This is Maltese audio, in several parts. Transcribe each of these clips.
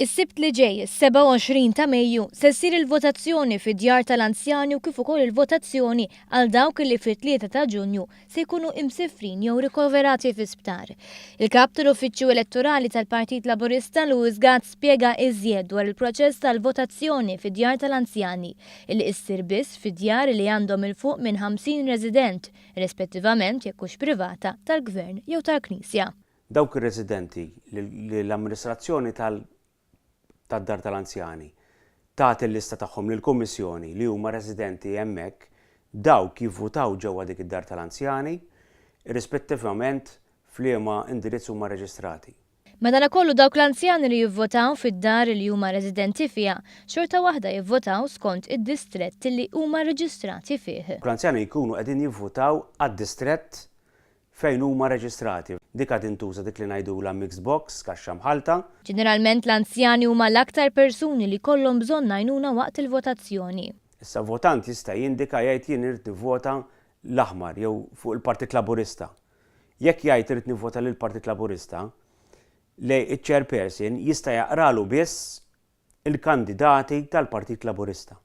Is-Sibt li ġej, is-27 ta' Mejju, se ssir il-votazzjoni fid-djar tal-anzjani u kif ukoll il-votazzjoni għal dawk li fit-3 ta' Ġunju se jkunu imsifrin jew rikoverati fi sptar. Il-Kap tal-Uffiċċju Elettorali tal-Partit Laburista Louis Gatt spjega iżjed dwar il-proċess tal-votazzjoni fid-djar tal-anzjani, illi issir biss fi djar li għandhom 'il fuq minn 50 resident, rispettivament jekk hux privata, tal-Gvern jew tal-Knisja. Dawk ir-residenti li l-amministrazzjoni tad-dar tal-anzjani tagħti l-lista tagħhom lill-Kummissjoni li huma residenti hemmhekk, dawk jivvutaw ġewwa dik id-dar tal-anzjani, irrispettivament f'liema indirizz huma rreġistrati. Madanakollu dawk l-anzjani li jivvotaw fid-dar li huma residenti fiha, xorta waħda jivvotaw skont id-distrett li huma rreġistrati fih. L-anzjani jkunu qegħdin jivvutaw għad-distrett Fejn huma reġistrati. Dik għad intuża dik li ngħidulha mixed box, kaxxa mħallta. Ġeneralment l-anzjani huma l-aktar persuni li jkollhom bżonn għajnuna waqt il-votazzjoni. Issa votant jista' jindika jgħid jien irrid nivvota l-aħmar jew fuq il-Partit Laburista. Jekk jgħid irrid nivvota lill-Partit Laburista, le iċ-chairperson jista' jaqralu biss il-kandidati tal-Partit Laburista.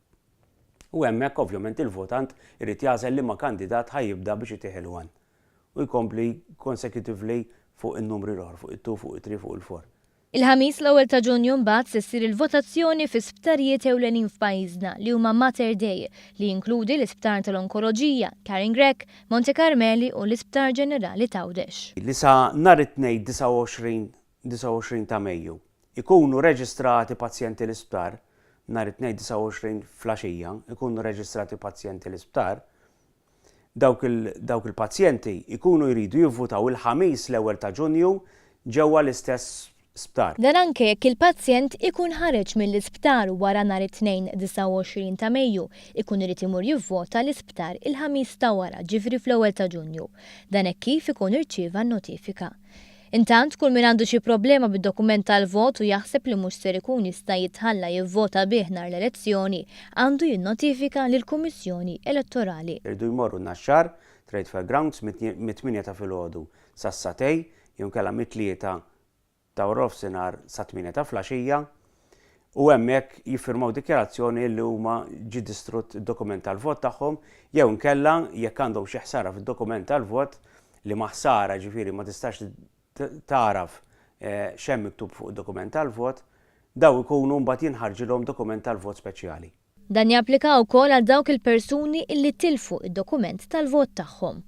U hemmhekk ovvjament il-votant irid jagħżel liema kandidat ħa jibda biex itih il-one. U jkompli consecutively fuq in-numri l-oħra, fuq it-two, fuq it-three, fuq il-four. Il-Ħamis l-ewwel ta' Ġunju mbagħad se ssir il-votazzjoni fi sptarijiet ewlenin f'pajjiżna li huma Mater Dei, li jinkludi l-Isptar tal-Onkoloġija, Karin Grech, Monte Karmeli u l-Isptar Ġenerali t'Għawdex. Li sa nhar it-Tnejn 29 29 ta' Mejju, ikunu reġistrati pazjenti l-isptar, nhar it-Tnejn 29 fl-għaxija, ikunu reġistrati pazjenti l-isptar, dawk il, dawk il-pazjenti jkunu jridu jivvutaw il-Ħamis l-ewwel ta' Ġunju ġewwa l-istess sptar. Dan anke jekk il-pazjent ikun ħareġ mill-isptar wara nhar it-Tnejn 29 ta' Mejju, ikun irid imur jivvota l-isptar il-Ħamis ta' wara, ġifieri fl-ewwel ta' Ġunju. Dan hekk kif ikun irċieva n-notifika. Intant, kull min għandu xi problema bid-dokument tal-vot u jaħseb li mhux ser ikun jista' jitħalla jivvota bih nhar l-elezzjoni, għandu jinnotifika lill-Kummissjoni Elettorali. Iridu jmorru n-Naxxar, Trade Fair Grounds, mit-tmienja ta' filgħodu sas-sagħtej, jew inkella mit-tlieta ta' waranofsinhar sat-tmienja ta' flaxija, u hemmhekk jiffirmaw dikjarazzjoni li huma ġie distrutt id-dokument tal-vot tagħhom jew inkella jekk għandhom xi ħsara fid-dokument tal-vot, liema ħsara ġifieri ma tistax tagħraf x'hemm miktub fuq id-dokument tal-vot, dawn ikunu mbagħad jinħarġilhom dokument tal-vot speċjali. Dan japplika wkoll għal dawk il-persuni illi tilfu d-dokument tal-vot tagħhom.